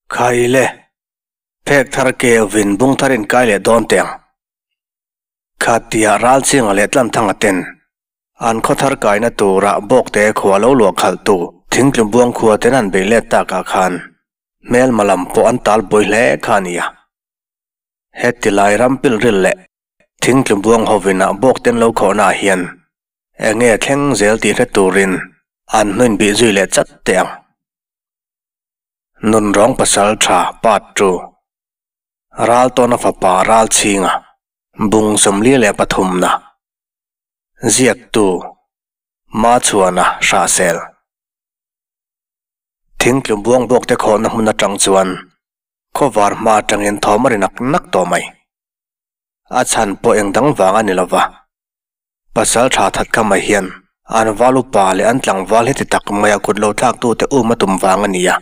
Khaile, phek thar keuvin bung thar in kai leh dawn teh ang. Khatia Ralchinga leh Tlanthanga ten an khaw thar kaina tura Bawkte khua lo luah khalhtu Thingtlubuang khua ten an bei let takah khan hmelma lam pawh an tal buai hle kha a nia. Heti lai ram pilril leh Thingtlubuang hovin ah Bawkten lo khawhna ah hian enge thleng zel tih hre turin an hnuin bih zui leh chat teh ang. Nunrawng pasal tha part 2. Raltawna fapa Ralchhinga, Bung 43 na, Ziaktu, Machhuana Hrahsel. Thingtlu buang bawk te khawhna hmun atang chuan khawvar hma atangin thawm a ri nak nak tawh mai. A chhan pawh eng dang vang a ni lova. Pasal tha that kha mai hian an val upa leh an tlangval heti tak maia kut lo thlaktute um a tum vang a ni a.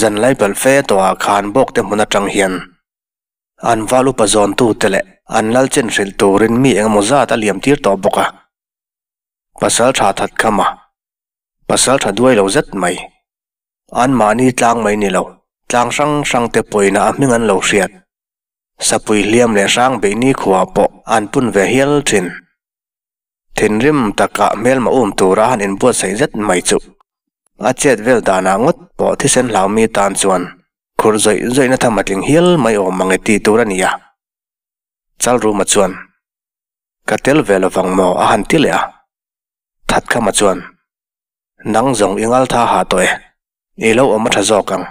Zan lai pelh fe tawhah khan bawk te hmun atang hian an val upa zawntute leh an lal chen hrilh turin mi engemaw zat a liam tir tawh bawk a. Pasal tha that kham a, pasal tha duai lo zet mai. Anmahni tlang mai ni lo, tlang hrang hrang te pawina a hming an lo hriat. Sapui hliam leh hrang beih nikhua pawh an pun ve hial thin. Thinrim takah hmelma um tura han inbuatsaih zet mai chu a chet vel danah ngawt pawh thisen hlau mi tan chuan khurh zawih zawihna tham a tling hial mai awm ang e ti tur a ni a. Chalruma chuan, Ka tel ve lovang maw? a han ti leh a. Thatkhama chuan, Nang zawng i ngaltha ha tawh e, i lo awm a tha zawk ang.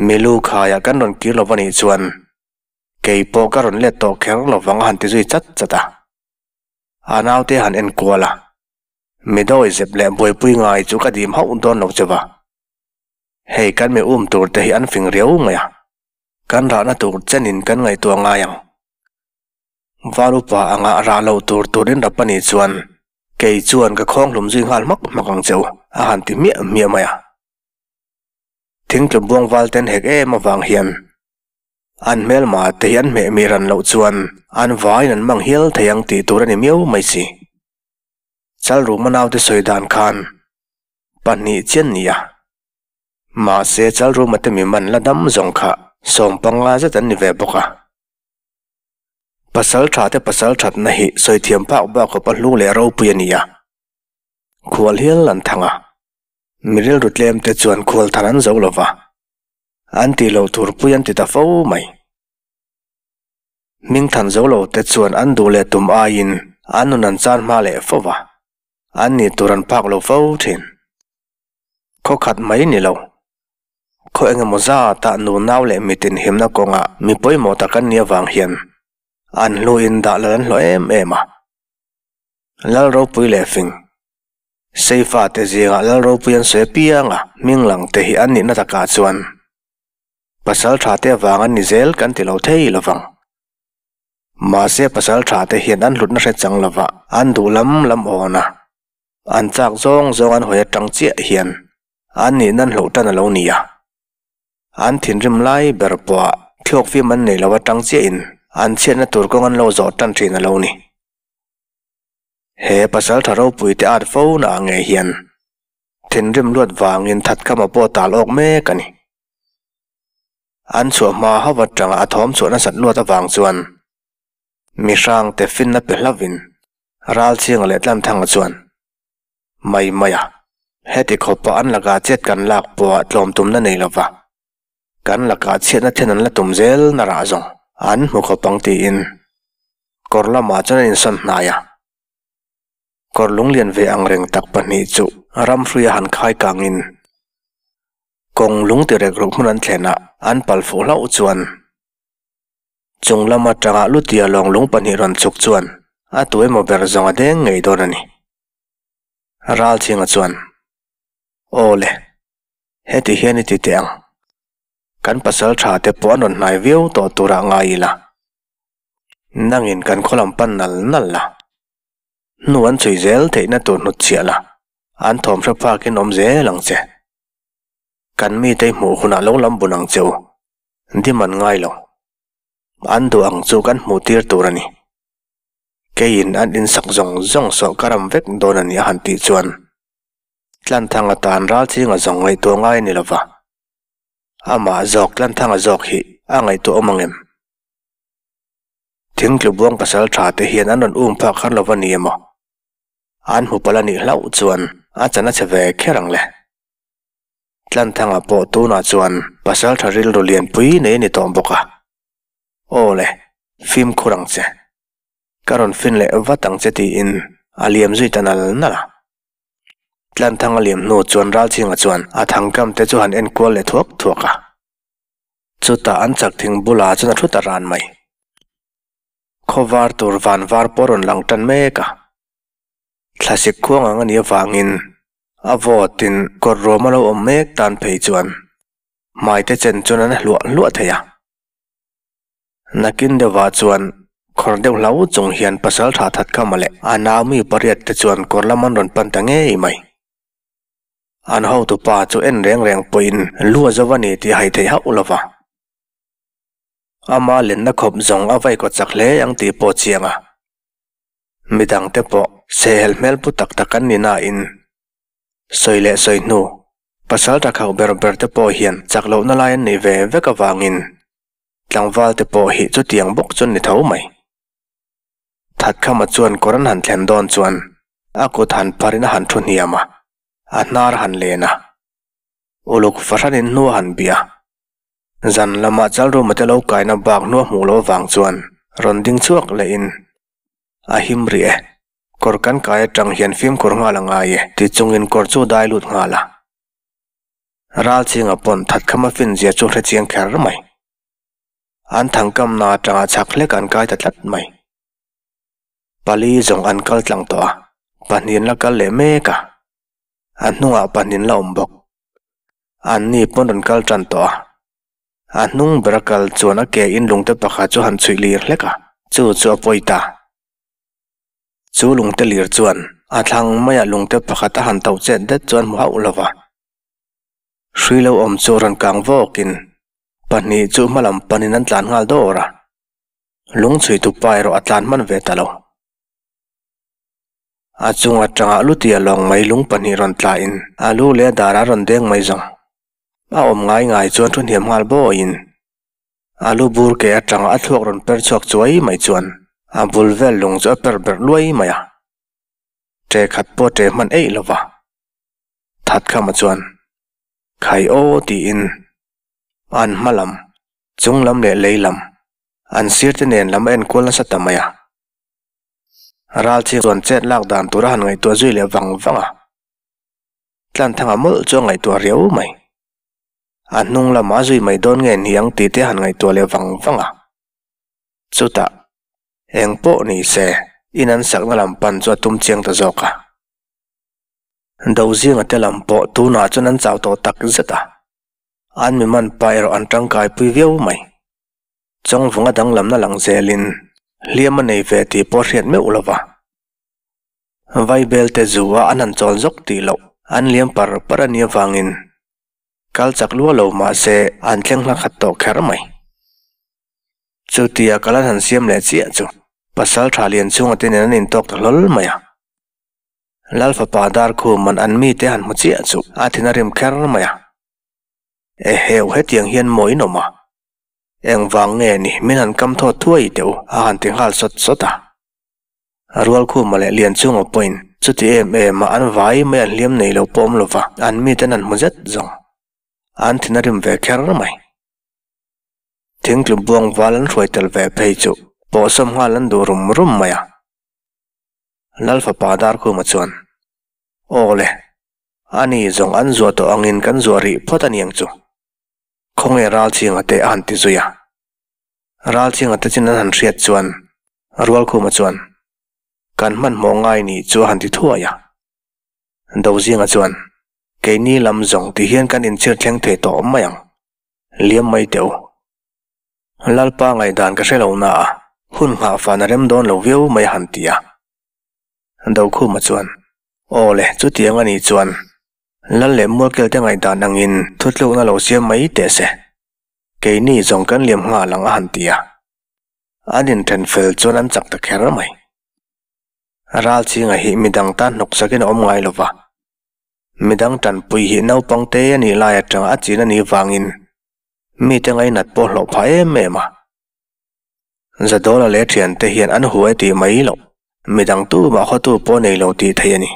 Milu khaiah kan rawn kir lo va nih chuan Kei pawh ka rawn let tawh kher lovang a han ti zui chat chat a. A naute han en kual a. Mi dawi zep leh buaipui ngai chu ka dim hauh dawn lo che va. Hei kan mi um tur te hi an fing riau mai a. Kan rahna tur chenin kan ngaihtuah ngai ang. Val upa anga rah loh tur turin rap a nih chuan kei chuan ka khawng hlum zui nghal hmak hmak ang che u a han ti hmiah hmiah mai a. Thingtlu buang val ten hek em avang hian An hmelma te hi an hmeh mi ran loh chuan an vaiin an mang hial thei ang tih tur a ni miau mai si. Chalruma naute sawi dan khan pahnih chian ni a. Mahse Chalruma te mi man la dam zawng kha sawmpanga zet an ni ve bawk a. Pasal tha te pasal thatna hi sawi thiam phak bak khawp a hlu leh ropui a ni a. Khual hial an thang a. Mi rilru tlem te chuan khual than an zo lo va. An tih loh tur pui an ti ta fo mai. Hmingthan zo lo te chuan an duh leh tum aiin an nun an chan hma leh fo va, an nih tur an phak lo fo thin. Khaw khat mai ni lo. Khaw engemaw zatah nu nau leh mitin himna kawngah mi pawimawh tak an nih avang hian an hluin dah lal an hlawh em em a. Lal ropui leh fing. Seifa te zingah Lal ropui an sawi apiang a, hming lang te hi an nihna takah chuan pasal tha te avang an ni zel kan ti lo thei lovang. Mahse pasal tha te hian an hlutna hre chang lova an duh lam lam awn a, an chak zawng zawng an hawi atang chiah hian an nihna an hloh tan a lo ni a. An thinrim lai ber pawh ah thluak fim an nei lo atang chiahin an chhiatna tur kawng an lo zawh tan thin a lo ni. He pasal tha ropui te at fo na ah ngei hian thinrim luat vangin thatkhama pawh tal awk mek a ni. An chhuah hma hauh atanga a thawm chhuah nasat luat avang chuan mi hrang te finna pe hlauhin Ralchhinga leh Tlanthanga chuan mai mai a, heti khawpa an lakah chet kan lak pawh ah tlawm tumna nei lova kan lakah chhiatna then an la tum zel na rah zawng an hmu khawp ang tiin kawr lamah chuan an insawn hnai a. Kawr lunglian ve ang reng tak pahnih chu ram hruia han khai kangin kawng lung ti rek ruk hmun an thlenah an pal fuh hlauh chuan chung lam atanga lutia lawng lung pahnih rawn chhuk chuan a tu emaw ber zawng a deng ngei dawn a ni. Ralchhinga chuan, Aw le, heti hian i ti teh ang. Kan pasal tha te pawh an rawn hnai viau tawh turah ngai ila. Nangin kan khaw lam pan nal nal la. Hnu an chhui zel theihna tur hnut chhiah la, an thawm hre phakin awm zel ang che. Kan mite i hmuh hunah lo lam bun ang che u. Dim an ngai lo. An duh ang chu kan hmuh tir tur a ni. Keiin an insak zawng zawng sawh ka ram vek dawn a ni a han tih chuan Tlanthang atan Ralchinga zawng ngaihtuah ngai a ni lova. Amah zawk Tlanthanga zawk hi a ngaihtuah awm ang em? Thingtlu buang pasal tha te hian an rawn um phak har lo va ni emaw? An hmu palh a nih hlauh chuan a chan a che ve kher ang le. Tlanthanga pawh tunah chuan pasal tha rilru lianpui nei a ni tawh bawk a. Aw le, fimkhur ang che. Ka rawn fin leh vat ang che tiin a liam zui ta nal nal a. Tlanthang a liam hnu chuan Ralchhinga chuan a thangkam te chu han en kual leh thuak thuak a. Chutah an chak thing bulah chuan a thu ta ran mai. Khawvar tur van var pawh a rawn lang tan mek a. Thlasik khuang ang a nih avangin a vawtin kawr ruam a lo awm mek tan phei chuan hmai te chen chuan an hluah hluah thei a. Nakin deuhah chuan khawr deuh hlau chung hian pasal tha that kha mawle a nau mi pariat te chuan kawr lam an rawn pan ta ngei mai. An hotu pa chu en reng reng pawhin lu a zo a ni tih a hai thei hauh lo va. Ama lenna khawp zawng a vai kaw chak hle ang tih pawh chiang a. Midang te pawh sehhel hmel pu tak tak an ni nain sawi leh sawi hnu pasal tha khauh ber ber te pawh hian chak lohna lai an nei ve vek avangin tlangval te pawh hi chutiang bawk chu an ni tho mai. Thatkhama chuan kawr an han thlen dawn chuan a kut han pharin a han thu hniam a, a hnar a han len a, uluk fahranin hnu a han bih a. Zan lamah Chalruma te lo kaina bak hnu a hmuh loh avang chuan rawn ding chhuak lehin a him rih e, kawr kan kai atang hian fimkhur nghal a ngai e ti chungin kawr chu dai lut nghal a. Ralchhinga pawn Thatkhama finzia chu hre chiang kher mai. An thangkamna atanga chhak hlek an kai ta tlat mai. Pali zawng an kal tlang tawh a, pahnih an la kal leh mek a. A hnungah pahnih an la awm bawk. Anni pawn rawn kal tan tawh a. A hnung bera kal chuan a ke in lungte pakhat chu han chhuih lir hlek a, chu chu a pawi ta. Chu lungte lir chuan a thlang maiah lungte pakhat a han tauh chet det chuan hmu hauh lo va. Hrui lo awm chu rawn kang vawkin pahnih chu hmalam panin an tlan nghal dawr a, lungchhuitu pa erawh a tlan hman ve ta lo. A chung atanga lutia lawng mai lung pahnih rawn tlain a lu leh a darah rawn deng mai zawng. A awm ngai ngai chuan thu hniam nghal bawiin a lu bur ke atanga a thluak rawn per chhuak chuai mai chuan a bul vel lung chu a per berh luai mai a. Ṭe khat pawh ṭe hman eih lo va. Thatkhama chuan, Khai aw tiin an hma lam, chung lam leh lei lam, an sir te nen lam a enkual nasa ta mai a. Ralchhing chuan chet lak dan tur a han ngaihtuah zui leh vang vang a. Tlanthanga mawlh chu a ngaihtuah riau mai. A hnung lamah a zui mai dawn nge ni ang tih te a han ngaihtuah leh vang vang a. Chutah, eng pawh ni se, in an sakna lam pan chu a tum chiang ta zawk a. Dozinga te lam pawh tunah chuan an chau tawh tak zet a, an mi man pa erawh an tangkai pui viau mai. Chawngvunga danglamna lang zelin hliam a nei ve tih pawh a hriat meuh lo va. Vaibel te zu a an han chawl zawk tih loh an liam par par a nih avangin kal chak lua lo mah se an thleng hla khat tawh kher mai. Chutia kal an han siam leh chiah chu pasal tha lian chhunga te nen an intawk ta hlawl mai a. Lal fapa dar khum an an mite han hmu chiah chu a thin a rim kher mai a. Eheu hetiang hian maw in awm a? Engvang nge ni min han kam thawt thuai teh u a han ti nghal sawt sawt a. A rual khuma leh lian chunga pawhin chuti em em a an vai mai an hliam nei lo pawh awm lova an miten an hmu zet zawng. An thin a rim ve kher mai. Thingtlu buang val an hruai tel ve phei chu pawhsawm nghal an duh rum rum mai a. Lal fapa Darkhuma chuan, Aw le, ani zawng an zuah tawh angin kan zuah rih phawt a niang chu. Khawnge Ralchhinga te a han ti zui a. Ralchhinga te chin an han hriat chuan Rualkhuma chuan, Kan hmanhmawh ngai nih chu a han ti thuai a. Dozinga chuan, Keini lam zawng ti hian kan inchhir thleng thei tawh mai ang. Liam mai teh u. Lalpa ngaihdan ka hre lo na a, hun nghah fan a rem dawn lo viau mai a han ti a. Dokhuma chuan, Aw le, chutiang a nih chuan Lal leh Mualkel te ngaihdan angin thutlukna lo siam mai teh se. Keini zawng kan liam nghal ang a han ti a. An inthen fel chuan an chak ta kher mai. Ralchhinga hi midang tan hnawk sakin a awm ngai lo va, midang tanpui hi naupang te a nih lai atanga a chin a nih vangin. Mite ngainat pawh hlawh phah em em a. Zadawla leh thiante hian an huai tih mai loh, midang tumah khawtu pawh nei lo tih theih a ni.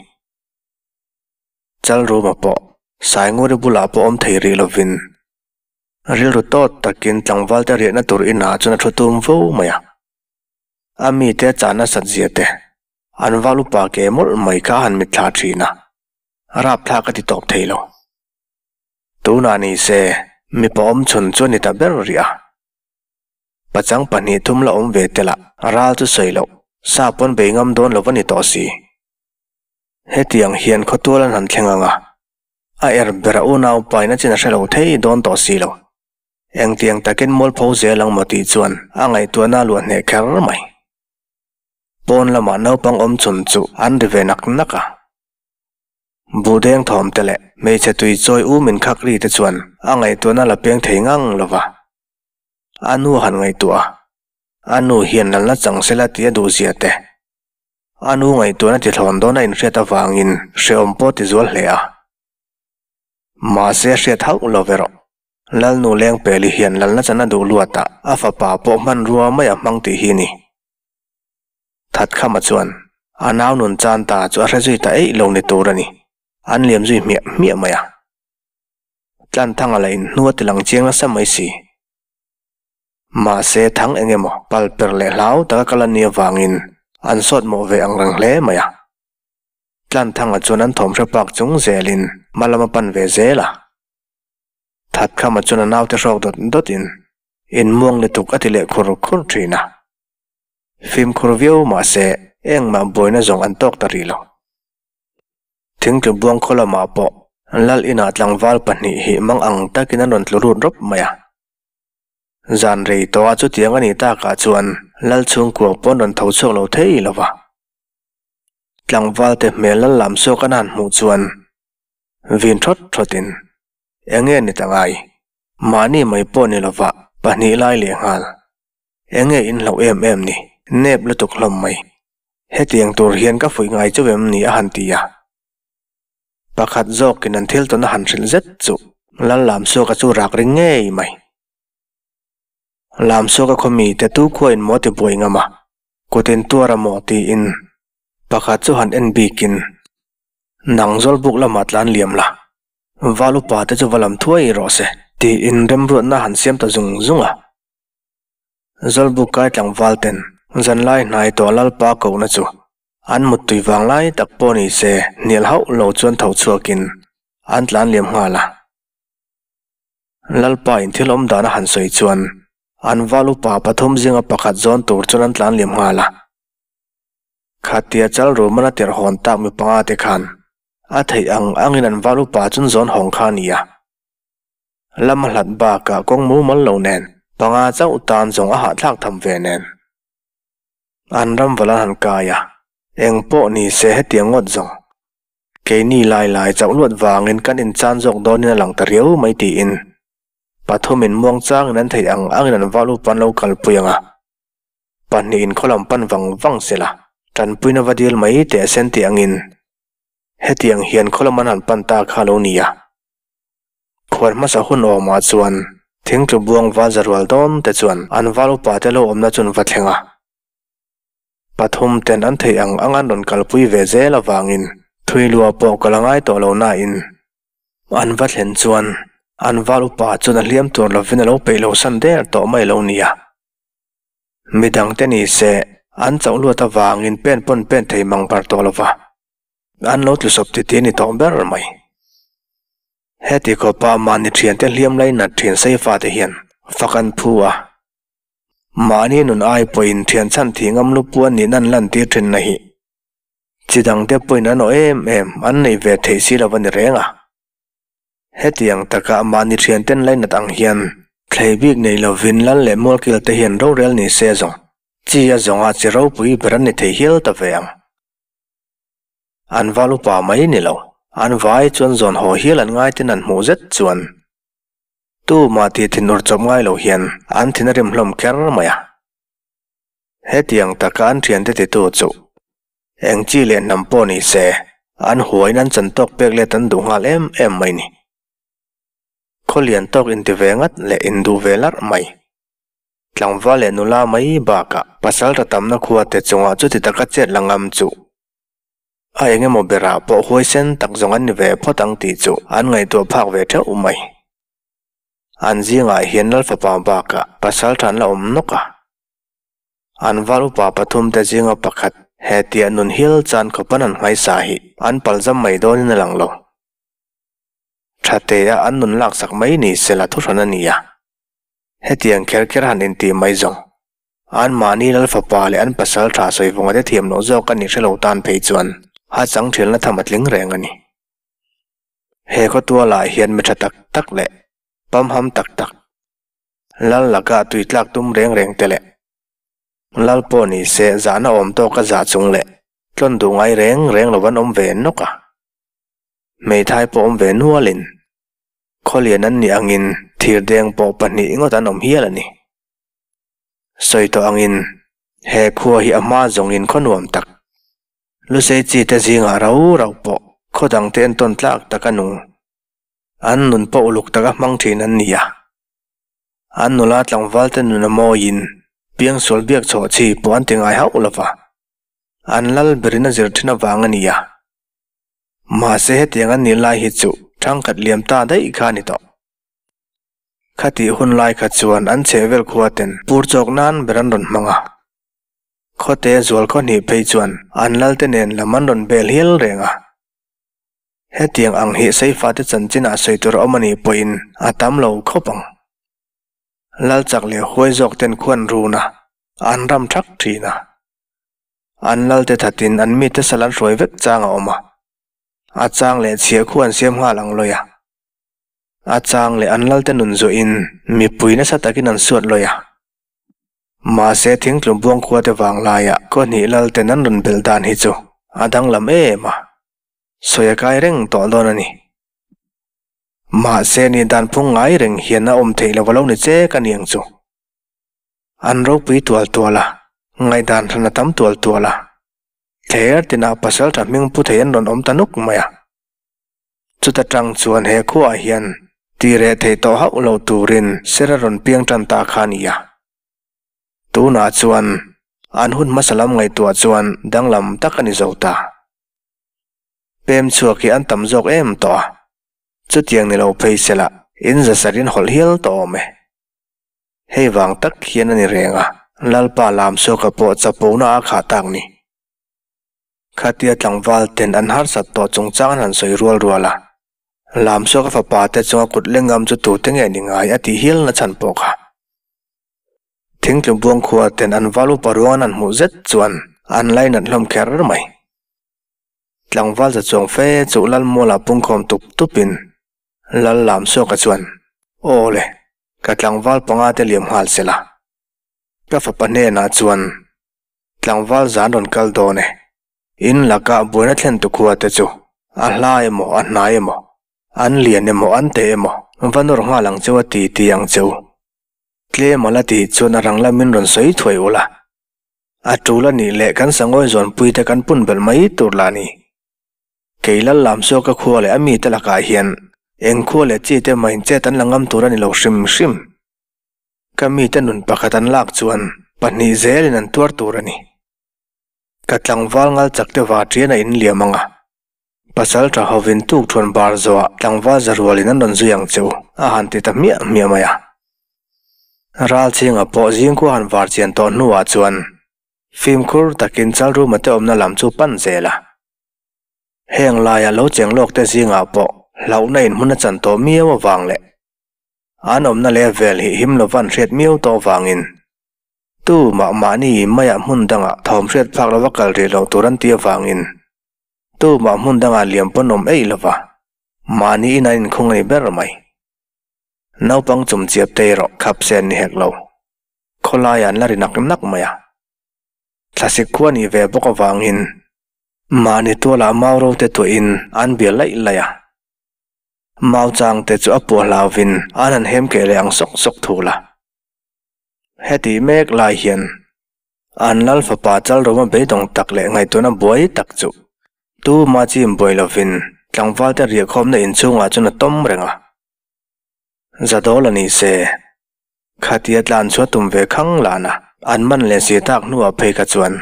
Chalruma pawh Sainguri bulah pawh awm thei rih lovin rilru tawt takin tlangvalte riahna tur inah chuan a thu tum fo mai a. A mite a chah nasat zia te, an val upa ke mawlh mai kha a han mitthla thin a, rapthlak a ti tawp thei lo. Tunah ni se mipa awm chhun chu a ni ta ber rih a. Pachang pahnih thum la awm ve tel a, ral chu sawi loh, sa pawn bei ngam dawn lo va ni tawh si. Hetiang hian khawtual an han thleng ang a, a er ber a unau paina chin a hre lo thei dawn tawh si lo. Engtiang takin mualpho zel ang maw tih chuan a ngaihtuahna a luah hneh kher mai. Pawn lamah naupang awm chhun chu an ri ve nak nak a. Buhdeng thawm te leh hmeichhe tui chawi u min khak ri te chuan a ngaihtuahna la peng thei ngang lo va. A nu a han ngaihtuah a, a nu hian lalna chang sela tih a duh zia te. A nu ngaihtuahna ti thlawn dawn a inhriat avangin hrehawm pawh ti zual hle a. Mahse a hriat hauh lo ve rawh. Lalnu Lengpeli hian lalna chan a duh luat a, a fapa pawh hmanrua mai a hmang tih hi a ni. Thatkhama chuan a nau nun chan ta chu a hre zui ta eih lo ni tur a ni. An liam zui hmiah hmiah mai a. Tlanthanga la inhnu a ti lang chiang nasa mai si. Mahse thang eng emaw pal per leh hlau taka kal a nih avangin an sawt mawh ve ang reng hle mai a. Tlanthanga chuan an thawm hre pak chung zelin hma lam a pan ve zel a. Thatkhama chuan a naute hrawk dawt dawtin inmuang lutuk a ti leh khur khur thin a. Fimkhur viau mahse engmah buaina zawng an tawk ta rih lo. Thingtlu buang khaw lamah pawh Lal inah tlangval pahnih hi mang ang takin an rawn tlu rut rawp mai a. Zan rei tawha chutiang a nih takah chuan Lal chhungkua pawn rawn tho chhuak lo thei lo va. Tlangvalte hmel lal lam suak an han hmuh chuan vin thawt thawtin, Eng nge ni ta ngai? Mahni mai pawh ni lova pahnih lai leh nghal. Eng nge in hlauh em em ni? Nep lutuk hlawm mai. Hetiang tur hian ka fuih ngai chauh em ni a han ti a. Pakhat zawkin an thil tawn a han hrilh zet chu Lallamsuaka chu rak ring ngei mai. Lamsuaka khaw mite tu khuain maw ti buai ngam a, kutin tuar a maw tiin pakhat chu han en bikin nang zawlbuk lamah tlan liam la, val upa te chu va lam thuai rawh se tiin remruatna han siam ta zung zung a. Zawlbuk kai tlangval ten zanlai hnai tawh Lalpa kohna chu An muttui vang lai tak pawh ni se hnial hauh lo chuan tho chhuakin an tlan liam nghal a. Lalpa in thil awm dan a han sawi chuan an val upa pathum zinga pakhat zawn tur chuan an tlan liam nghal a. Khatia chal ruman a tirh hawn tak mi panga te khan a theih ang angin an val upa chun zawn hawng kha a ni a. Lam a hlat bakah kawng mumal lo nen panga chauh tan zawng a hahthlak tham ve nen. An ram val an han kai a, eng pawh ni se hetiang ngawt zawng. Keini lai lai chauh luat vangin kan inchan zawk dawnin a lang ta riau mai tiin pathumin muang changin an theih ang angin an val upa an lo kalpui ang a, pahnihin khaw lam pan vang vang sela tanpuina va dil mai teh sen tih angin hetiang hian khaw lam an han pan ta kha lo ni a. Khuar hmasa hun awmah chuan thingtlu buang val za rual dawn te chuan an val upa te lo awmna chun va thleng a. Pathum ten an theih ang ang an rawn kalpui ve zel avangin thui lua pawh ka la ngai tawh lo nain an va thlen chuan an val upa chuan a hliam tur lovin a lo peih lo san der tawh mai lo nia. Midang te ni se an chauh luat avangin pen pawn pen thei mang bar tawh lova. An lo tlusawp titi a ni tawh ber mai. Heti khawpa mahni thiante hliam lainat thin Seifa te hian fak an phu a. Mahni nun ai pawhin thian chhan thih ngam lu puan nih nan lantir thin na hi chi dangte pawhin an awh em em an nei ve theih si lo a ni reng a. Hetiang taka mahni thianten lainat ang hian thlei bik nei lovin lal leh mualkil te hian rorel ni se zawng chi a zawnga chi ropui ber an ni thei hial ta ve ang. An val upa mai ni lo, an vai chuan zawn haw hial an ngai ten an hmuh zet chuan tumah tih thin ur chawp ngai lo hian an thin a rim hlawm kher mai a. Hetiang taka an thiante titu chu eng chi leh hnam pawh ni se an huain an chan tawk pek let an duh nghal em em mai ni. Khaw lian tawk inti ve ngat leh induh ve larh mai. Tlangval leh nula mai bakah pasalṭha tamna khua te chungah chuti taka chet la ngam chu a eng emaw berah pawh huaisen tak zawng an ni ve phawt ang tih chu an ngaihtuah phak ve theuh mai. An zingah hian Lalfapa bakah pasalṭha an la awm nawk a. An val upa pathumte zinga pakhat hetia nun hil chan khawpan an hmaisa hi an palzam mai dawnin a lang lo. Tha te a an nun laksak mai ni sela thuhran a ni a. Hetiang kher kher han intih mai zawng. An mahni lal fapa leh an pasal tha sawi vawng a te thiam loh zawk a nih hre lo tan phei chuan a chang thialna tham a tling reng a ni. He khawtualah hian mi tha tak tak leh pamham tak tak, lal laka tui tlak tum reng reng te leh lal pawh ni se zahna awm tawka zah chung leh tlawn duh ngai reng reng lo an awm ve nawk a. Hmeithai pawh awm ve nualin khawlian an nih angin thirdeng pawh pahnih ngawt an awm hial a ni. Sawi tawh angin he khua hi a hma zawngin khaw nuam tak, lusei chi te zingah rau rau pawh khaw dangte entawn tlak tak a nung, an nun pawh uluk taka hmang thin an ni a. An nula tlangval te nun a mawiin piangsual biak chhuah chi pawh an ti ngai hauh lova, an lal berin a zir thin avang a ni a. Mahse hetiang an nih lai hi chu thangkhat liam ta daih kha a ni tawh. Khatih hun lai kha chuan an chhehvel khua ten pur chawk nan ber an rawn hmang a. Khawte zual khaw hnih phei chuan an lalte nen lam an rawn bel hial reng a. Hetiang ang hi Seifate chanchinah sawi tur a awm a nih pawhin a tam lo khawp ang. Lal chak leh huai zawk ten khuan run a, an ram thak thin a. An lalte thatin an mite sal an hruai vek chang a awm a, a chang leh chhiah khu an siam nghal ang lawi a. A chang leh an lalte nun zuahin mipui nasa takin an suat lawi a. Mahse thingtlum buang khuate vanglaia khaw hnih lalten an rawn belh dan hi chu a danglam em a, sawi a kai reng tawh dawn a ni. Mahse ni dan phung ngai reng hian a awm theih lo a lo ni che ka ni ang chu. An ropui tual tual a, ngaihdan hran a tam tual tual a. Thler tinah pasal tha hming pu thei an rawn awm ta nuk mai a. Chuta tang chuan he khuaah hian ti reh theih tawh hauh lo turin ser a rawn piang tan ta kha a ni a. Tunah chuan an hun hmasa lam ngaihtuah chuan danglam tak a ni zo ta. Pem chhuak hi an tam zawk em tawh a, chutiang ni lo phei sela in zasarin hawlh hial tawh awm e. Hei vang tak hian a ni reng a, Lalpa Lamsuaka pawh chapona a khah tak ni. Khatia tlangval ten an harsat tawh chungchang an han sawi rual rual a, Lamsuaka fapa te chunga kut lengam chu tute nge ni ngai a tih hial na chhan pawh kha. Thingtlu buang khua ten an val upa ruang an han hmuh zet chuan an lainat hlawm kher mai. Tlangval za chuang fe chu Lalmuala pungkhawm tup tupin Lal Lamsuaka chuan, Aw le, ka tlangval panga te liam nghal se la. Ka fapa hnenah chuan, Tlangval zan rawn kal dawn e. In lakah buaina thlen tu khua te chu a hla emaw a hnai emaw, an lian emaw an teh emaw va nawr nghal ang cheu a ti ti ang cheu. Tlem a la tih chuan a rang lamin rawn sawi thuai ula. A tul a nih leh kan sangawi zawnpui te kan pun belh mai tur lah ni. Kei lal lam saw ka khua leh a mite lakah hian eng khua leh chi te mah in chet an la ngam tur a ni lo hrim hrim. Ka mite nun pakhat an lak chuan pahnih zelin an tuar tur a ni. Ka tlangval ngal chak te va ṭian a in liam ang a. Pasal ṭha hovin tuk ṭhuan bar zawhah tlangval za rualin an rawn zui ang che u a han ti ta hmiah hmiah mai a. Ral chhingah pawh zingkhua han var chian tawh hnuah chuan fimkhur takin Chalruma te awmna lam chu pan zel a. Heng laia lo cheng lawk te zingah pawh hlauhna in hmun a chan tawh miau avang leh an awmna leh vel hi him lova an hriat miau tawh avangin tu mah mahni maiah hmun dangah thawm hriat phak lova kal rih loh tur an tih avangin tu mah hmun dangah liam pawn awm eih lova mahni in an inkhung a ni ber mai. Naupang chumchiap te erawh khap sen ni hek lo. Khawlaiah an la ri nak nak mai a. Thlasik khua nih ve bawk avangin mahni tualah mau ro te tuahin an bia laih laih a. Mau chang te chu a puah hlauvin an han hem keh leh ang sawk sawk thul a. Heti mek lai hian an lal fapa Chalruma beidawng tak leh ngaihtuahna buai tak chu tuma chim buai lovin tlangval te riahkhawmna inchhungah chuan a tawm reng a. Zadawla ni se, khatia tlan chu a tum ve khang lana an man leh si tak hnuah phei kha chuan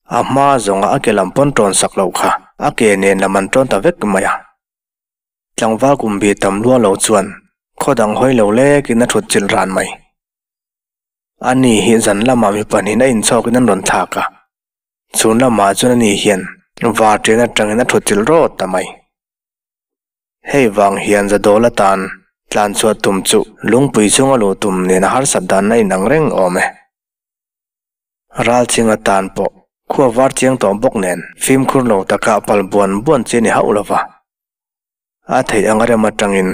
a hma zawnga a ke lam pawn tawn sak loh kha a ke nen lam an tawn ta vek mai a. Tlangval kum bi tam lua lo chuan khaw dang hawi lo lekin a thut chilh ran mai. Ani hi zan lamah mi pahnihin a inchhawkin an rawn thlak a, chhun lamah chuan ani hian var ṭian aṭangin a thut chilh rawt ta mai. Hei vang hian Zadawla tan tlanchhuah tum chu lungpui chunga luh tum nen a harsat dan a inang reng awm e. Ralchinga tan pawh khua var chiang tawh bawk nen fimkhur lo taka pal buan buan chi a ni hauh lova. A theih ang a rem atangin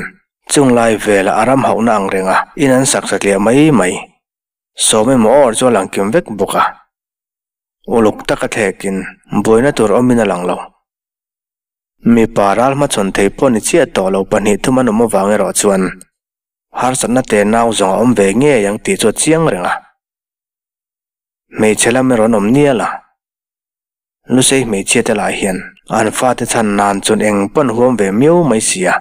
chung lai vela a ram hauhna ang renga in an sak satliah mai mai sawm emaw awr chu a lang kim vek bawk a. Uluk taka thlekin buaina tur awmin a lang lo. Mipa ral hmachhawn thei pawh ni chiah tawh lo pahnih thum an awm avang erawh chuan harsatna te nau zawng a awm ve ngei ang tih chu a chiang reng a. Hmeichhe lam erawh an awm nial a. Lusei hmeichhia te lah hian an fate chhan nan chuan eng pawn huam ve miau mai si a.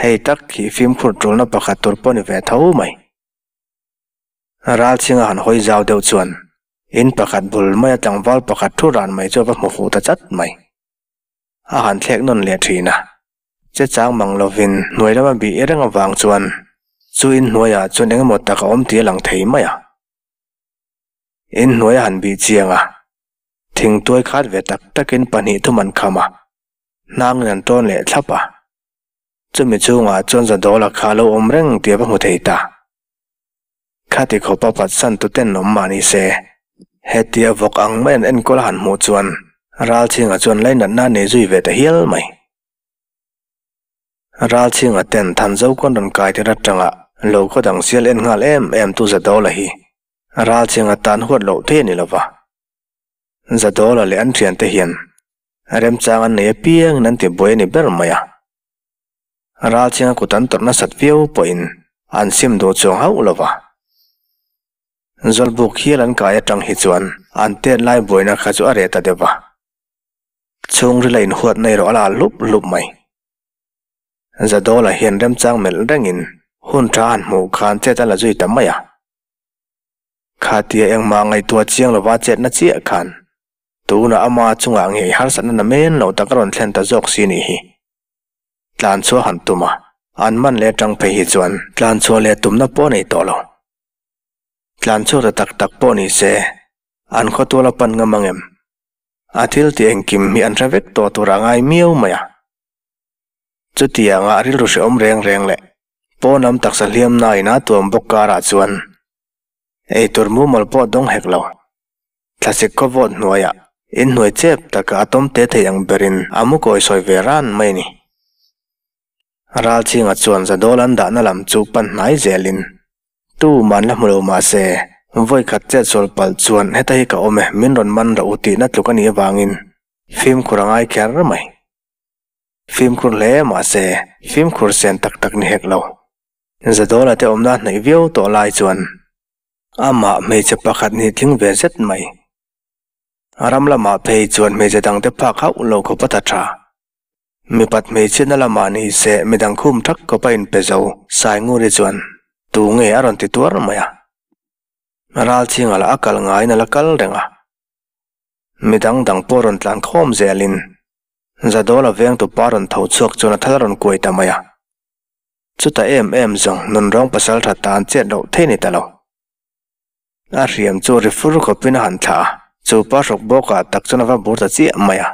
Hei tak hi fimkhur tulna pakhat tur pawh ni ve tho mai. Ralchhinga han hawi zau deuh chuan in pakhat bul maia tlangval pakhat thu ran mai chu a va hmu fuh ta chat mai. A han thlek nawn leh thin a. Che chang mang lovin hnuai lama bih reng avang chuan chu in hnuaiah chuan eng emaw tak a awm tih a lang thei mai a. In hnuai a han bih chiang a, thingtuai khat ve tak takin pahnih thum an kham a, hnangin an tawn leh thlap a. Chumi chungah chuan Zadawla kha a lo awm reng tih a va hmu thei ta. Khati khawpa patsan tu ten awm mah ni se, hetia vawk ang mai an enkawl a han hmuh chuan Ralchhinga chuan lainatna a nei zui ve ta hial mai. Ralchhinga ten Thanzo kawn rawn kai tir atanga lo khaw dang sial en nghal em em tu Zadawla hi Ralchhinga tan huat loh thei a ni lova. Zadawla leh an thiante hian remchang an nei apiangin an ti buai a ni ber mai a. Ralchhinga kut an tawrh nasat viau pawhin an sim duh chuang hauh lo va. Zawlbuk hial an kai atang hi chuan an tet lai buaina kha chu a reh ta deuh va. Chhungrila inhuatna erawh a la hlup hlup mai. Zadawla hian remchang melh rengin hun tha han hmuh khan chet a la zui ta mai a. Khatia engmah ngaihtuah chiang lova chetna chiah khan tunah ama chungah ngei harsatna na men lo tak a rawn thlen ta zawk si nih hi. Tlan chhuah han tum a, an man leh atang phei hi chuan tlan chhuah leh tumna pawh a nei tawh lo. Tlan chhuak ta tak tak pawh ni se, an khawtual a pan ngam ang em? A thil tih engkim hi an hre vek tawh tur a ngai miau mai a. Chutianga a rilru hrehawm reng reng leh pawnam taksa hliamna in a tuam bawk karah chuan eitur mumal pawh dawng hek lo. Thlasik khawvawt hnuaiah inhnuai chep taka a tawm te thei ang berin a mu kawi sawi ve ran mai a ni. Ralchhinga chuan Zadawl an dahna lam chu pan hnai zelin tu man la hmu lo mah se vawi khat chet sual palh chuan heta hi ka awm e min rawn man rawh u tihna tluk a nih avangin fimkhur a ngai kher mai. Fimkhur hle mah se fimkhur sen tak tak ni hek lo. Zadawla te awmna hnaih viau tawh lai chuan Amah hmeichhe pakhat nih tling ve zet mai. A ram lamah phei chuan hmeichhe dangte phak hauh lo khawp a ta tha. Mipat hmeichhiatna lamah ni se midang khum thak khawp a inpe zo Sainguri chuan tu nge a rawn ti tuar mai a. Ralchhinga lah a kal ngaiin a la kal reng a. Midang dang pawh rawn tlan khawm zelin Zadawla vengtu pa rawn tho chhuak chuan a thal a rawn kuai ta mai a. Chuta em em zawng nunrawng pasal tha tan chet loh thei ni ta lo. A hriam chu ri fur khawpin a han thlah a, chu pa hrawk bawkah tak chuan a va bur ta chiah mai a.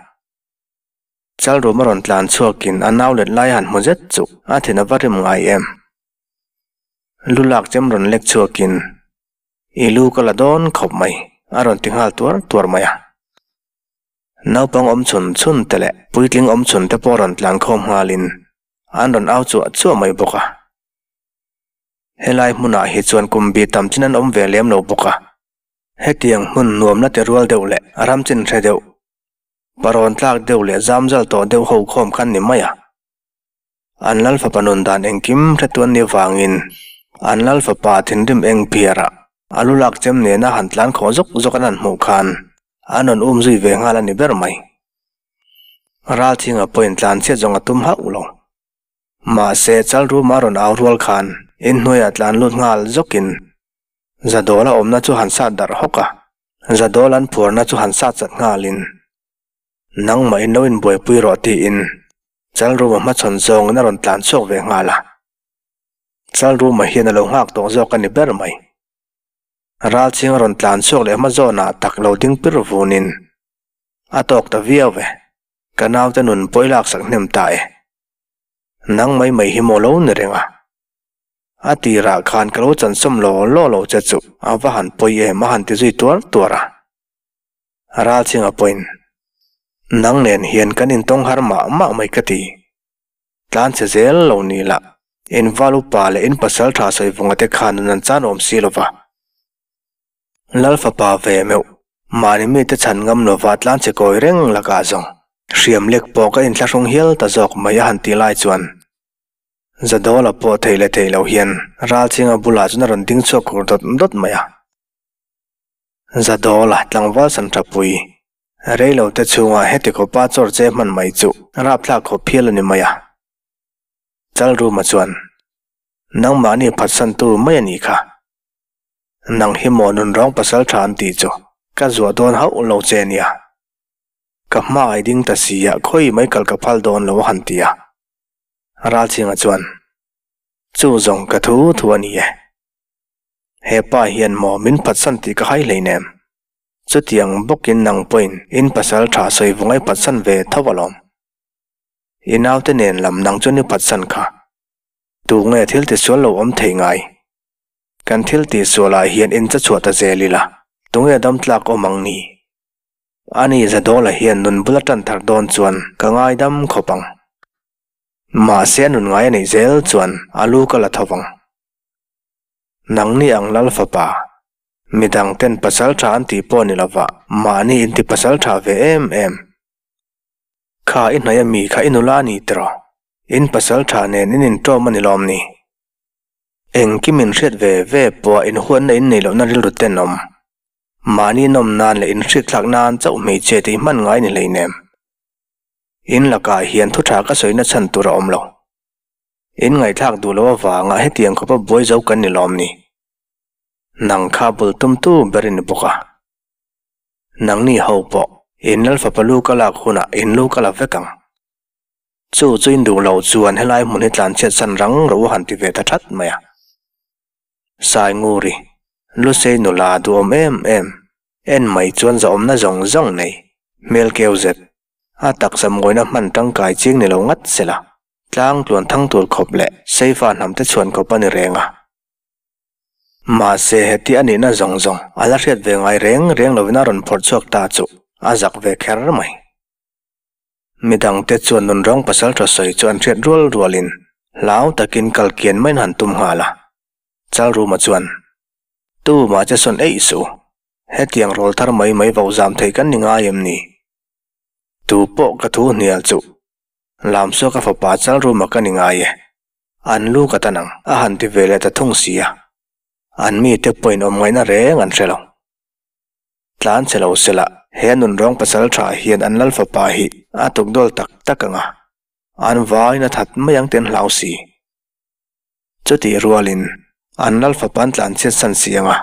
Chalrum a rawn tlan chhuakin a nau let lai a han hmu zet chu a thin a va rim ngai em. Lu lak chem rawn lek chhuakin, I lu ka la dawn khawp mai, a rawn ti nghal tuar tuar mai a. Naupang awm chhun chhun te leh puitling awm chhun te pawh rawn tlan khawm nghalin an rawn au chuah chuah mai bawk a. Helai hmunah hi chuan kum bi tam chin an awm ve lem lo bawk a. Hetiang hmun nuam la ti rual deuh leh ram chin hre deuh, parawn tlak deuh leh zam zal tawh deuh ho khawm khan ni mai a. An lal fapa nun dan engkim hre tuan ni vangin an lal fapa thinrim eng phiarah a lu lak chem nena han tlan khawh zawk zawk an han hmuh khan an rawn um zui ve nghal a ni ber mai. Ralchhinga pawhin tlan chhiat zawng a tum hauh lo. Mahse Chalruma rawn au rual khan inhnuaiah tlan lut nghal zawkin Zadawla awmna chu han sat darh hawk a, Zadawla an phuarna chu han sat chat nghalin Nangmah in lo inbuaipui rawh tiin Chalruma hmachhawn zawngin a rawn tlan chhuak ve nghal a. Chalruma hian a lo nghak tawh zawk a ni ber mai. Ralchhing a rawn tlan chhuak leh hma zawnah tak lo ding pir vunin a tawk ta viau e, ka naute nun pawh i laksak hnem ta e. Nang mai mai hi maw lo ni reng a. A tirah khan ka lo chansawm law law lo che chu a va han pawi em a han ti zui tuar tuar a. Ralchhinga pawhin, Nang nen hian kan intawng har mah mah mai ka ti. Tlan che zel lo ni lah, in val upa leh in pasal tha sawivunga te khan nun an chan awm si lova. Lal fapa ve meuh, mahni mite chhan ngam lova tlan che kawi reng lakah zawng hriam lek pawh ka inthlahrung hial ta zawk mai a han ti lai chuan Zadawla pawh thei leh thei lo hian Ralchinga bulah chuan a rawn ding chhuak khur dawt dawt mai a. Zadawla tlangval Santhapui Reilo te chhungah heti khawpa chawr che hman mai chu rapthlak khawp phial a ni mai a. Chalruma chuan, Nangmahni phatsantu mai a nih kha. Nang hi maw nunrawng pasal tha an tih chu ka zuah dawn hauh lo che nia. Ka hma ai ding ta si a khawi mai kal ka phal dawn lo a han ti a. Ralchhinga chuan, Chu zawng ka thu thu a ni e. He pa hian maw min phatsan tih ka hai hleinem. Chutiang bawkin nang pawhin in pasal tha sawi vungai phatsan ve tho alawm. I naute nen lam nang chuan i phatsan kha. Tu nge thil tisual lo awm thei ngai? Kan thil tihsualah hian in cha chhuah ta zel ila, tu nge dam tlak awm ang ni? Ani Zadawla hian nun bula tan thar dawn chuan ka ngaidam khawp ang. Mahse a nun ngai a neih zel chuan a lu ka la tho vang. Nangni ang Lal fapa, Midang ten pasal tha an tih pawh ni lova mahni inti pasal tha ve em em. Kha i hnaih ami kha i nula a ni tiraw? In pasal tha nen in inṭawm a ni lawm ni? Engkim in hriat ve ve pawh in huatna in neih lohna rilru tenawm. Mahni nawm nan leh in hriatthlak nan chauh hmeichhia tih hman ngai ni hleinem. In lakah hian thu tha ka sawina chhan tur a awm lo. In ngaihthlak duh loh avanga hetiang khawpa buai zo kan ni lawm ni? Nang kha bul tumtu ber i ni bawk a. Nangni ho pawh in lal fapa lu ka lak hunah in lu ka la vek ang. Chu chu in duh lo chuan helai hmun hi tlanchhiat san rang rawh u han ti ve ta that mai a. Sainguri, Lusei nula duhawm em em, en mai chuan zahawmna zawng zawng nei, hmel keu zet, a taksa mawina hman tangkai ching ni lo ngat sela, tlang tluan thang tur khawp leh seifa hnamte chhuan khawp a ni reng a. Mahse, heti a nihna zawng zawng a la hriat ve ngai reng reng lovin a rawn phawrh chhuak ta chu a zak ve kher mai. Midangte chuan nunrawng pasal tha sawi chu an hriat rual rualin hlau takin kal kian maiin han tum nghal a. Chalruma chuan, Tu mah che sawn eih suh, hetiang rawl thar mai mai vau zam thei kan ni ngai em ni? Tu pawh ka thu hnial chuh, Lamsuaka fapa Chalruma ka ni ngai e. An lu ka tan ang, a han ti ve leh ta thung si a. An mite pawhin awm ngaihna reng an hre lo. Tlan che lo sela, he nunrawng pasal tha hian an lal fapa hi a tukdawl tak tak ang a, an vaiin a that mai ang tih an hlau si. Chutih rualin an lal fapa an tlan chhiat san si ang a,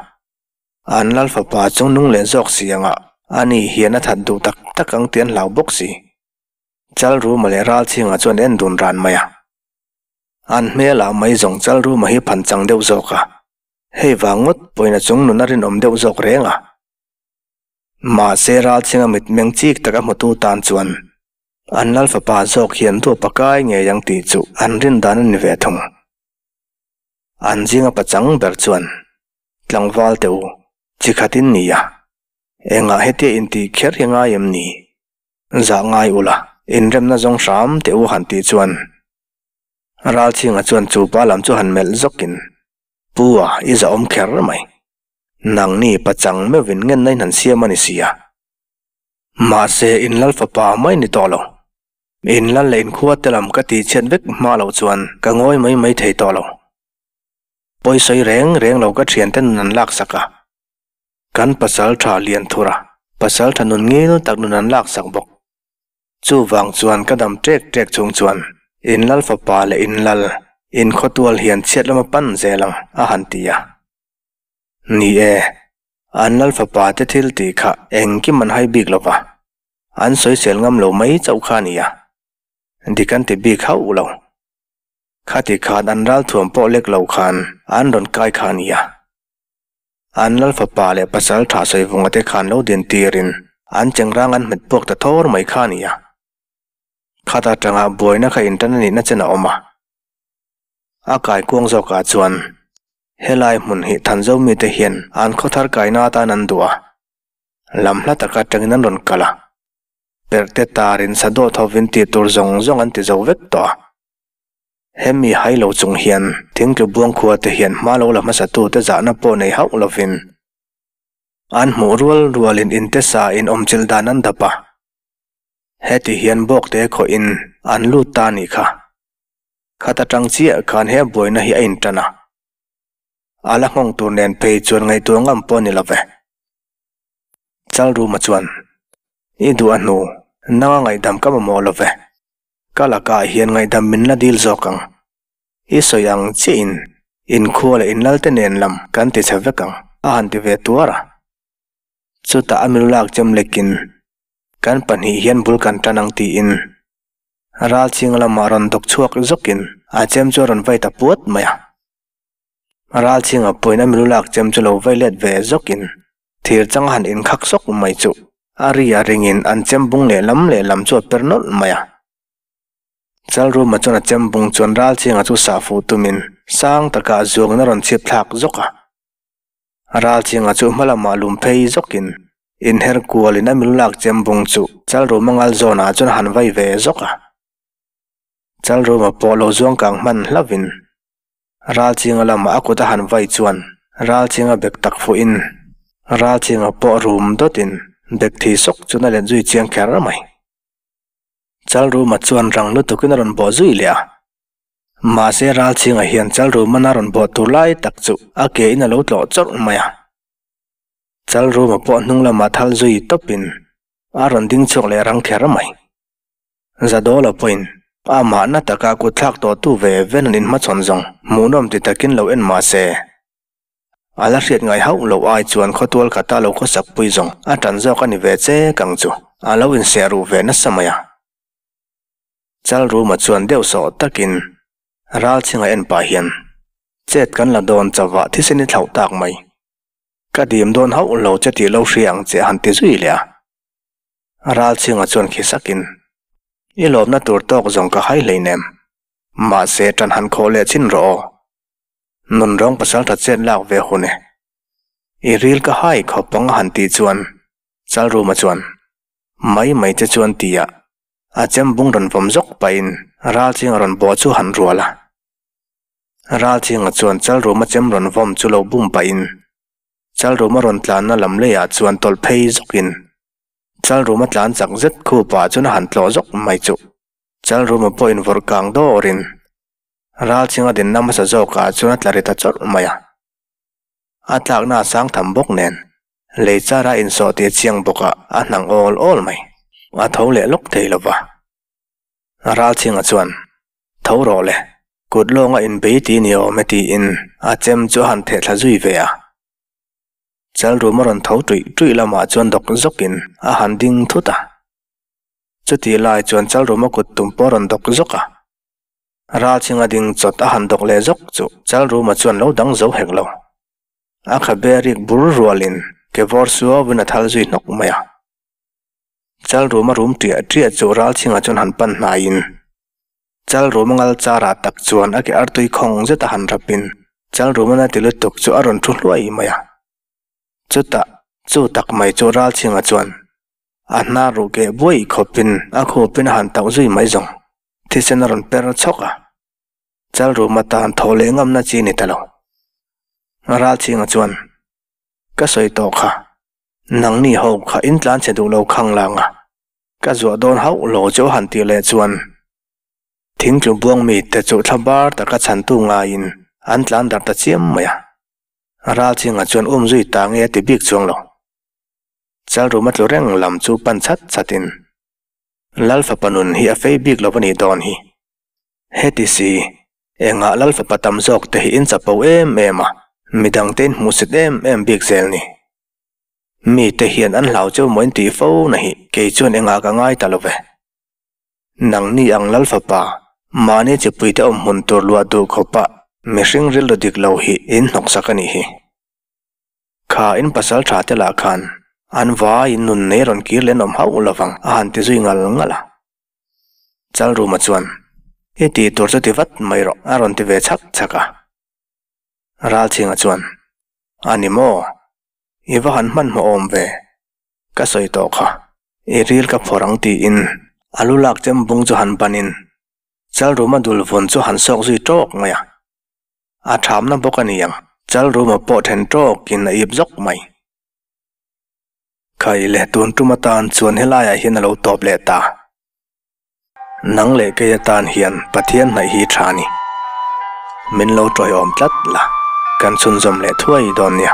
an lal fapa chung nung leh zawk si ang a, ani hian a that duh tak tak ang tih an hlau bawk si. Chalruma leh Ralchhinga chuan en dun ran mai a. An hmelah mai zawng Chalruma hi phan chang deuh zawk a, hei vang ngawt pawhin a chung nun a rinawm deuh zawk reng a. Mahse Ralchhinga mitmeng chik tak a hmutu tan chuan an lal fapa zawk hian duap a kai ngei ang tih chu an rin dan a ni ve thung. An zinga pachang ber chuan tlangval te u chi khatin ni a, engah hetia intih kher hi ngai em ni? Zah ngai ula, inremna zawng hram teh u han tih chuan Ralchhinga chuan chu pa lam chu han melh zawkin, Pu a, i zahawm kher mai. Nangni pachang meuhin ngenna in han siam a ni si a. Mahse, in lal fapa mai ni tawh lo. In lal leh in khua te lam ka tihchhiat vek hma loh chuan ka ngawi mai mai thei tawh lo. Pawisawi reng reng lo ka thiante nun an laksak a. Kan pasal tha lian thur a, pasal tha nun ngil tak nun an laksak bawk. Chuvang chuan ka dam ṭek ṭek chung chuan In lal fapa leh in lal, in khawtual hian chhiat lama pan zel ang, a han ti a. Ni e, an lal fapa te thil tih kha engkim an hai bik lo va, an sawisel ngam lo mai chauh kha a ni a. Dik an ti bik hauh lo. Khati khan an ralthuam pawh lek lo khan an rawn kai kha a ni a. An lal fapa leh pasal tha Sawivunga te khan lo din tirin an chengrang an hmet puak ta thawr mai kha a ni a. Khata tanga buaina kha intan a nihna chen a awm a. A kaikuang zawkah chuan helai hmun hi Thanzo mite hian an khawthar kaina atan an duh a, lam hla taka tangin an rawn kal a. Perhte tarin sa dawt hovin tih tur zawng zawng an ti zo vek tawh a. Hemi hai lo chung hian thingtlu buang khua te hian hma lo la hmasa tute zahna pawh nei hauh lovin an hmuh rual rualin inte sa in awmchilh dan an dap a. Heti hian bawkte khawhin an lut ta a nih kha. Khat atang chiah khan he buaina hi a intan a. A la nghawng tur nen phei chuan ngaihtuah ngam pawh a ni lo ve. Chalruma chuan, I duh a hnu, nanga ngaihdam ka mamawh lo ve. Ka lakah hian ngaihdam min la dil zawk ang. I sawi ang chiahin inkhua leh inlalte nen lam kan ti chhe vek ang, a han ti ve tuar a. Chutah a milulak chem lekin, Kan pahnih hian bul kan tan ang tiin Ralchhinga lamah rawn dawk chhuak zawkin a chem chu a rawn vai ta puat mai a. Ralchhinga pawhin a milulak chem chu lo vai let ve zawkin thir chang a han inkhak sawk mai chu a ri a ringin an chem bung lehlam lehlam chu a per nawlh mai a. Chalruma chuan a chem bung chuan Ralchhinga chu sah fuh tumin sang takah zuangin a rawn chhip thlak zawk a. Ralchhinga chu hma lamah lum phei zawkin inher kualin a milulak chem bung chu Chalruma ngal zawnah chuan a han vai ve zawk a. Chalruma pawh lo zuang kang hman hlauhin Ralchhinga lamah a kut a han vai chuan Ralchhinga bek tak fuhin Ralchhinga pawh rum dawtin bek thi sawk chuan a let zui chiang kher mai. Chalruma chuan rang lutukin a rawn bawh zui leh a. Mahse Ralchhinga hian Chalruma a rawn bawh tur lai tak chu a ke in a lo tlawh chawrh mai a. Chalruma pawh hnung lamah thal zui tawpin a rawn ding chhuak leh rang kher mai. Zadawla pawhin amah na taka kut thlak tawh tu ve ven an inhmachhawn zawng hmuhnawm ti takin lo en mahse a la hriat ngai hauh loh ai chuan khawtual khata lo khawsak pui zawng a tan zawk a ni ve che kang chu a lo inseh ruh ve nasa mai a. Chalruma chuan deuh sawh takin Ralchhinga en pah hian, Chet kan la dawn chauhah thisen i thlauh tak mai. Ka dim dawn hauh lo che tih lo hria ang che han ti zui leh a. Ralchhinga chuan khi sakin, I lawmna tur tawk zawng ka hai hleinem. Mahse tan han khawh leh chin rawh aw. Nunrawng pasaltha chet lak ve hun e. I ril ka hai khawp ang a han tih chuan Chalruma chuan, Mai mai che chuan tia A chem bung rawn vawm zawk pahin Ralchinga rawn bawh chu han rual a. Ralchinga chuan Chalruma chem rawn vawm chu lo bum pahin Chalruma rawn tlanna lam leiah chuan tawlh phei zawkin Chalruma tlan chak zet khupah chuan a han tlawh zawk mai chu Chalruma pawhin vawrh kang dawrin Ralchinga dinna hmasa zawkah chuan a tla ri ta chawrh mai a. A tlakna a sang tham bawk nen Lei chara insawh tih a chiang bawk a, a hnang awl awl mai. A tho leh lawk thei lo va. Ralchhinga chuan, Tho rawh le, kut lawnga inbei ti ni awm e tiin a chem chu a han theh thla zui ve a. Chalrum a rawn tho tuih tuih lamah chuan dawk zawkin a han ding thut a. Chutih lai chuan Chalruma kut tum pawh a rawn dawk zawk a. Ralchhinga ding chawt a han dawk leh zawk chu Chalruma chuan lo dang zo hek lo. A khabe rik bur rualin ke vawr suauin a thal zui hnawk mai a. Chalruma rum ṭiah ṭiah chu Ralchhinga chuan han pan hnaiin Chalruma ngal charah tak chuan a ke artui khawng zeta han rapin Chalruma na ti lutuk chu a rawn thu hluai mai a. Chutah chu tak mai chu Ralchhinga chuan a hnar ruh keh buai khawpin a khupin a han tauh zui mai zawng thisen a rawn per chhawk a. Chalruma tan thaw leh ngamna chi ni ta lo. Ralchhinga chuan, Ka sawi tawh kha, nangni ho kha in tlan che duh lo khang lang a, ka zuah dawn hauh lo chu han tih leh chuan thingtlu buang mite chu thla bar taka chhantu ngaiin an tlan darh ta chiam mai a. Ralchhinga chuan um zui ta nge a ti bik chuang lo. Chalruma tlu reng lam chu pan chat chatin, Lalfapa nun hi a fei bik lo a nih dawn hi. Heti si, engah lal fapa tam zawk te hi in chapo em em a, midangte in hmuhsit em em bik zel ni. Mite hian an hlau cheu maw in tih fo na hi kei chuan engah ka ngai ta lo ve. Nangni ang lal fapa, mahni chipuite awm hmun tur luah duh khawpa mihring rilru dik lo hi in hnawksak a nih hi. Kha in pasal tha te lah khan an vai in nun nei rawn kir leh an awm hauh lovang a han ti zui ngal ngal a. Chalruma chuan, I tih tur chu ti vat mai rawh a rawn ti ve chhak chhak a. Ralchhinga chuan, A ni maw? I va han hmanhmawh awm ve. Ka sawi tawh kha. I ril ka phawrh ang tiin a lu lak chem bung chu han banin Chalruma dul vun chu han sawk zui tawk mai a. A thamna bawk a ni ang, Chalruma pawh then tawkin a ip zawk mai. Khai leh tun tum atan chuan helaiah hian a lo tawp leh ta. Nang leh kei atan hian Pathian hnaih hi tha a ni. Min lo tawiawm tlat la, kan chhunzawm leh thuai dawn nia.